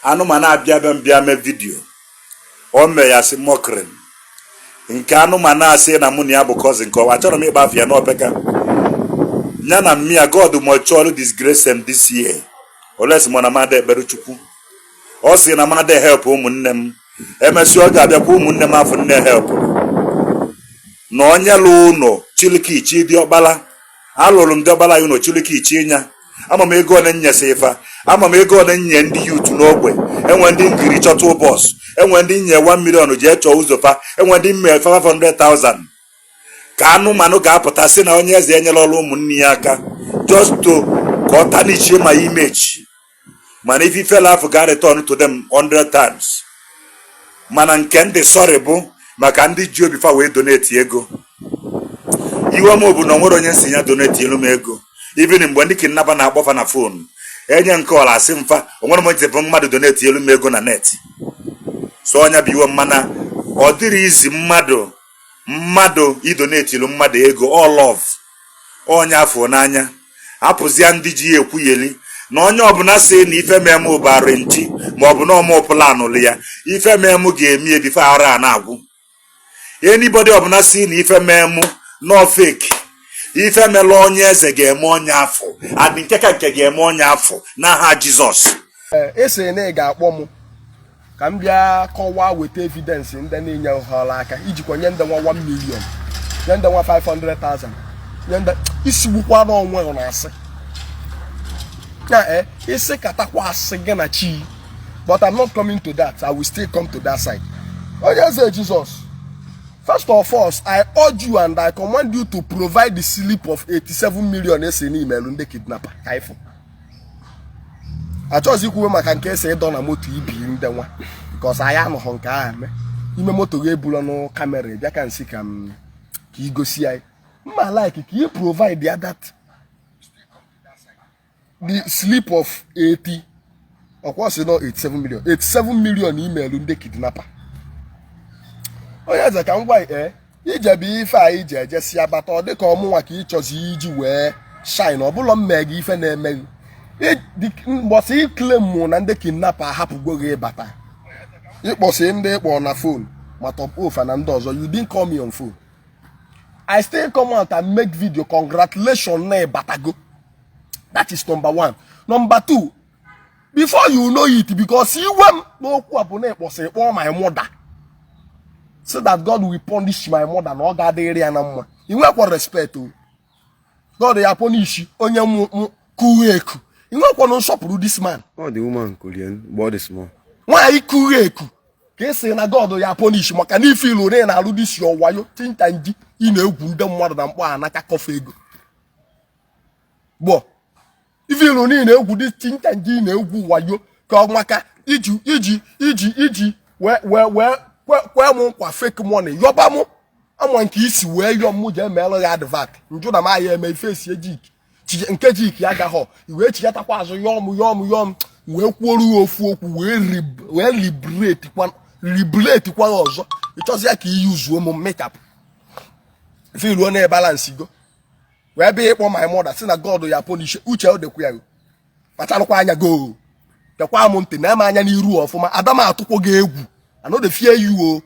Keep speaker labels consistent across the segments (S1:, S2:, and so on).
S1: Anụmanụ abịa be m bịa mee video, o mee ya sị mockery. Nke anụmanụ asị na mụ na ya bụ cousin, ka ọ achọrọ m ịkpa afịa n'opeka ya na mmịa. God must surely disgrace them this year, unless mụ na mmadụ ekpere Chukwu. Ọ sị na mmadụ help ụmụnne m, emesịa ọ ga-abịakwa ụmụnne m afọ nne help na onye lụ ụlọ chilikichi diọkpala. Alụrụ m diọkpala ya ụlọ chilikichi nya. Ama m ego one nyesa ifa, ama m ego one nye ndị youth n'ogbe. Enwe ndị ngiri chọta bus, enwe ndị nye 1 million jee chọọ ụzọ fa, enwe ndị mme 500,000. Ka anụmanụ ga-apụta sị na onye eze enyela ọrụ ụmụnne ya aka just to ka ọ tarnishie my image. Mana ife ifela afọ ga return to them 100 times. Mana nke ndị sorry bụ maka ndị ji obi fa wee donate ego. Iwe m bụ na onwere onye nsi ya donate elu m ego. Even mgbe ndị kidnapper na-akpọfa na phone enye nke ọla asị mfa, onwere m ntị mmadụ donate elu m ego na net. So ọnya bụ iwe. Mana ọ dịrị izi mmadụ idonate elu mmadụ ego, all love onye afọ n'anya apụzia. Ndị ji ya ekwugheli na onye ọbụla si na ife mee m ụbara nchi, maọbụ na ọmụ planụlụ ya, ife mee m ga-emi ebife ara a na-agwụ. Anybody ọbụla si na ife mee mụ nọ fake, ife melụ onye eze ga-eme onye afọ, adị nke ka nke ga-eme onye afọ n'aha Jizọs.
S2: Esi na ị ga-akpọ m ka m bịa kọwaa, weta evidence ndị na-enye họrọ aka ijikwa nye ndị nwa 1 million, nye ndị nwa 500,000, nye ndị isi gbukwa n'onwe na asị ya isi katakwa asị gị na chi. But I'm not coming to that. I will still come to that side. Onye eze Jesus, first of all, I urge you and I command you to provide the slip of 87 million esi n'imelu ndị kidnapper ka ịfụ. Achọghịzi ikwuwe maka nke esi ịdọ na moto ibi ndị nwa, because anyị anọghọ nke ahụ eme ime moto gị ebula nụ camera bịa ka nsị ka m ka igosi anyị mma like ka ị provide ya that the slip of 80, ọkwa sị nọ 87 million, 87 million imelu ndị kidnapper. Onye eze, ka m gwa ijebe ife a iji ejesi abata, ọ dịka ọmụnwa ka ị chọzi iji wee shine. Ọbụla mme gị ife na-emeghị mgbọsị ikele mụ na ndị kidnapper ahapụgo gị ịbata ịkpọsị ndị ịkpọ na phone ma top ofa na ndị ọzọ. You didn't call me on phone. I still come out and make video congratulation na ịbatago. That is number one. Number two, before you know it, because iwe m n'okwu a bụ na ịkpọsị kpọọ my mother, so that God will punish my mother, na ọ ga-adịrị ya na mma. Ị nwekwa respect o, God ya punish onye mụ kughe eku. Ị nwekwa nsọpụrụ this man.
S3: Ọ dị woman Korean mgbe ọ dị small.
S2: Nwaanyị kughe eku ka esi na God ya punish maka na ife ilu na ị na-alụ disi ọwayo tinta nji ị na-egwu ndị mmadụ na mkpọ anaka kọfa ego gbọ. Ife ilu na ị na-egwu dị tinta nji ị na-egwu wayo ka ọ maka iji wee kwee m nkwa fake money, yọba mụ ama nke isi wee yọọ mụ jee meelụ ya advert. Njụ na m aya eme ife esi ejik nke jik ya gaghọ wee chigatakwa azụ yọọ m yọọ m yọọ m wee kwuoru ya ofu okwu wee liberate kwa liberate kwa ya ọzọ. Ịchọzi ya ka iyi uzuo m mekap ife iruo na balance go wee bịa ịkpọ my mother, si na God ya punish. Uche ọ dịkwa ya, kpacharụkwa anya go gekwa m ntị na eme anya n'iru ọfụma. Ada m atụkwo gị egwu. I no dey fear you o.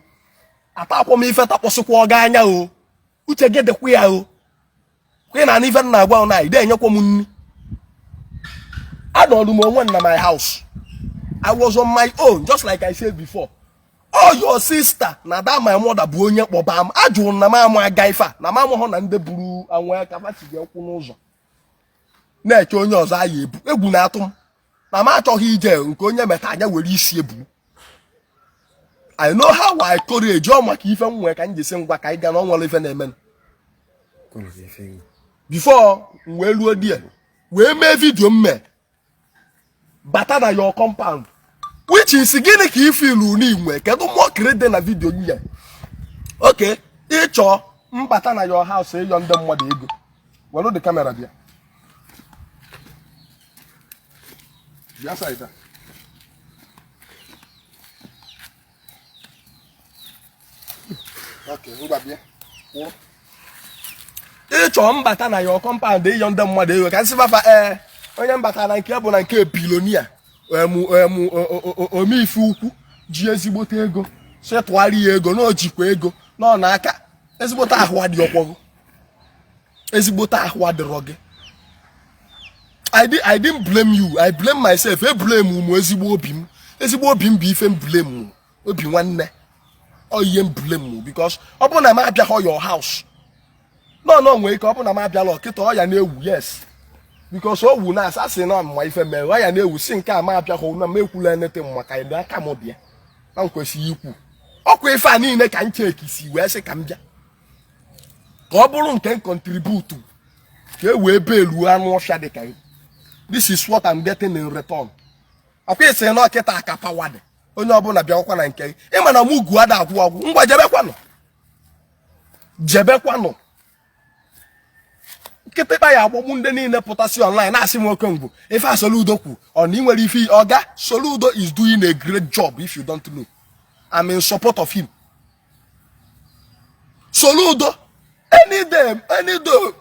S2: Atakwa m ife takpọsịkwa ọga anya o. Uche gị dịkwa ya o. Kwe na ife m na-agwa na ide enyekwa m nri. Anọrụ m onwe m na my house. I was on my own, just like I said before. All your sister na that my mother bụ onye kpọba m. Ajụrụ na m ama aga ife a na m amụghọ na ndị buru anwụ aka fachiga kwụ n'ụzọ na-eche onye ọzọ aya ebu. Egwu na-atụ m na m achọghị ije nke onye meta anya were isi ebu. I know how I courage ọ maka ife m nwee ka m jisi ngwa ka anyị gaa na ọ nwere ife na-eme before m wee ruo die wee mee video m mee bata na your compound, which is gịnị ka ife ilu n'inwe? Kedu mockery dị na video nye? Okay, ịchọ mbata na your house ịyọ ndị mmadụ ego, were the camera bịa bịa side a. Okay, ngwa bịa kwụrụ. Ịchọ mbata na your compound ịyọ ndị mmadụ ego ka nsị fafa ee onye mbata na nke bụ na nke billionaire. Omeife ukwu ji ezigbote ego sị tụgharị ya ego na o jikwa ego na ọ na-aka ezigbote ahụ adị ọkwọgụ ezigbote ahụ adịrọ gị. I didn't blame you, I blame myself. E blame m ezigbo obi m, ezigbo obi m bụ ife m blame, obi nwanne ọ ihe m blame, because ọ bụrụ na m abịaghị your house, no no nwee ike ọ bụrụ na m abịala kịta ọ ya na-ewu, yes, because o wu na asa sị na mma ife mere ọ ya na-ewu si nke a m abịaghị na m ekwula anything maka ịdị aka m bịa na m kwesịghị ikwu ọkwa ife a niile ka m chekisi wee sị ka m bịa ka ọ bụrụ nke m contribute ka e wee beluo anụ ọfịa dị ka gị. This is what I'm getting in return. Ọkwa ị sị na kịta ka power dị, onye ọbụla bịakwa na nke gị, ịma na mugu ada agwụ agwụ. Ngwa jebekwanụ, jebekwanụ, kịtịkpa ya agbọgbu ndị niile pụtasị online na-asị m Okongwu ife a Soludo kwu ọ na ị nwere ife. Oga Soludo is doing a great job. If you don't know, I'm in support of him. Soludo, any day, any day,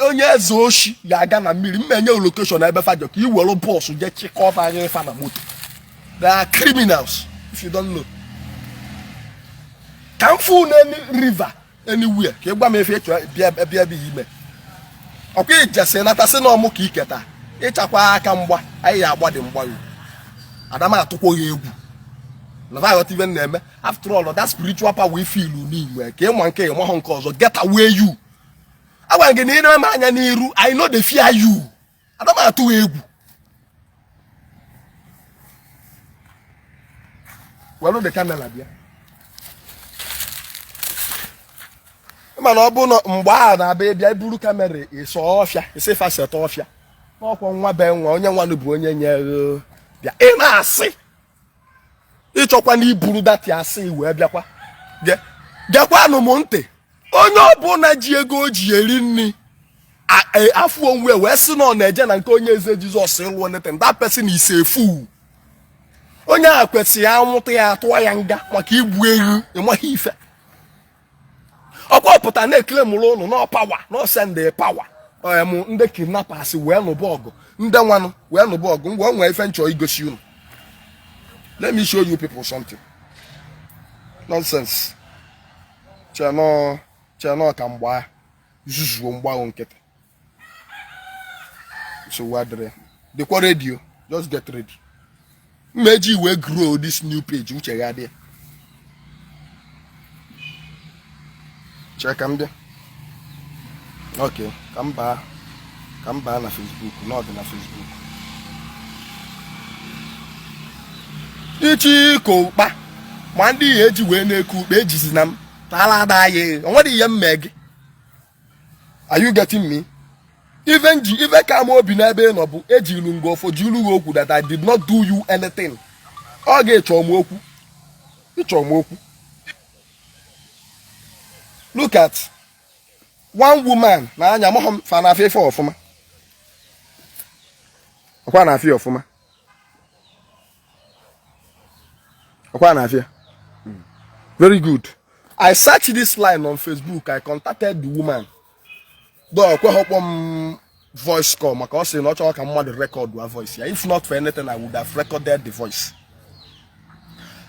S2: onye eze oshi ya aga na mmiri m enye location ebe fajọ ka i were bus jee chịkọta anya ife na moto. They are criminals, if you don't know. Ka m fụ na any river anywhere ka ị gwa m efe ịchọ bịa bịa ebe ime ọkwa ijesi natasị na ọmụ ka iketa ịchakwa aka mgba anyị ya agba dị mgba yo adama atụkwa ya egwu na va aghọta ife m na-eme. After all, that spiritual power i feel n'inwe ka ịma nke ịmahụ nke ọzọ get away you. Agwa gị na ị na-eme anya n'iru, I no dey fear you. Adama atụ ya egwu. Welu the camera bịa mana ọ bụ na mgbe a na-abịa ịbịa iburu camera ịsọ ọfịa isi faseta ọfịa n'ọkwọ nwa be nwa onye nwanụ bụ onye nyere bịa ị na-asị ịchọkwa na iburu dati asị wee bịakwa gekwanụ m ntị. Onye ọbụla ji ego o ji eri nri afọ onwe wee sị na ọ na-eje na nke onye eze Jizọs ịlụ anything, that person is a fool. Onye a kwesịrị anwụta ya atụọ ya nga maka igbu ewu ịmaghị ife ọkwa pụta na-ekele mụrụ ụnụ nọ power nọ send power em ndị kidnappers wee nụba ọgụ ndị nwanụ wee nụba ọgụ. Ngwa, o nwee ife nchọ igosi unu. Let me show you people something. Nonsense chenọ chenọ ka mgba zuzuo mgbaghụ nkịtị nsogbu adịrị ya. Dịkwa ready, just get ready. Mma eji wee grow this new page uche ya adị chee ka m bịa. Ok, ka m baa na Facebook na ọ dị na Facebook ichi iko ụkpa ma ndị ihe eji wee na-eku ukpe ejizi na m tara ada ya o nwere ihe m mee gị. Are you getting me? Even ji ife ka m obi n'ebe ị nọ bụ ejilu nga ọfọ jilu gị okwu that I did not do you anything. Ọ ga-ịchọ m okwu, ịchọ m okwu. Look at one woman na anya mọhọ m fa na-afịa ife ọfụma ọkwa na-afịa ọfụma ọkwa na-afịa. Very good. I searched this line on Facebook. I contacted the woman though okweghị kpọ m voice call maka ọ sị na ọ chọrọ ka mmadụ record a voice ya. If not for anything, I would have recorded the voice.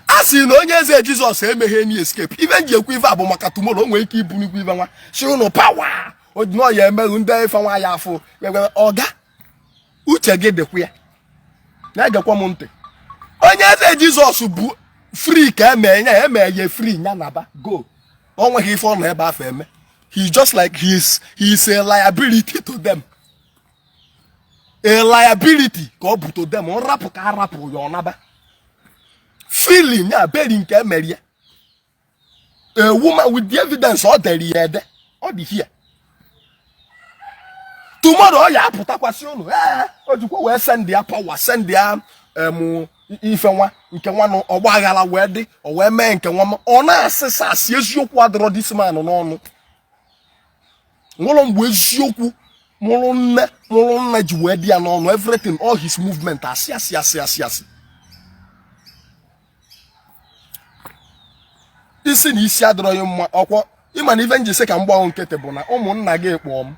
S2: A sị na onye eze Jizọs emeghe any escape. Ife nji ekwu ife a bụ maka tomorrow o nwere ike ibunikwu ife nwa si ụnụ power na ya emeghu ndị ife nwa ya afụ ọga uche gị dịkwa ya na-egekwa m ntị. Onye eze Jizọs bụ free ka eme ya eme ya free ya naba go o nweghị ife ọ nọ ebe afọ eme. He just like he is a liability to them, a liability ka ọ bụ to them. Nrapụ ka arapụ ya ọ naba feeling ya beri nke emere ya. A woman with the evidence ọ dere ya ede ọ dị here. Tomorrow ọ ya apụtakwasị ụnụ ee o jikwa wee send ya power send ya em ife nwa nke nwa nụ ọgba aghara wee dị o wee mee nke nwa m ọ na-asịsa asị eziokwu adịrọ this man n'ọnụ nwụrụ mgbe eziokwu mụrụ nne ji wee dị ya n'ọnụ. Everything, all his movement, asị asị asị asị asị isi na isi adịrọ ya mma. Ọkwọ ịma na ife nji sị ka m gbanwe nkịtị bụ na ụmụnna gị kpọọ m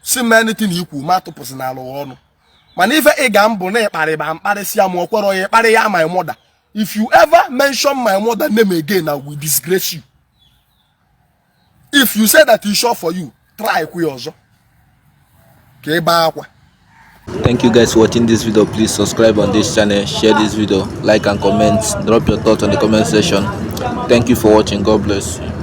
S2: si m anything ikwu ma atụpụsị n'ala ọnụ. Mana ife ị ga mbụ na ịkparịba mkparịsịa m, okwero ya ịkparị ya my mother. If you ever mention my mother name again, I will disgrace you. If you say that is sure for you, try kwu ya ọzọ ka ị baa akwa.
S4: Thank you guys for watching this video. Please subscribe on this channel, share this video, like and comment, drop your thoughts on the comment section. Thank you for watching. God bless you.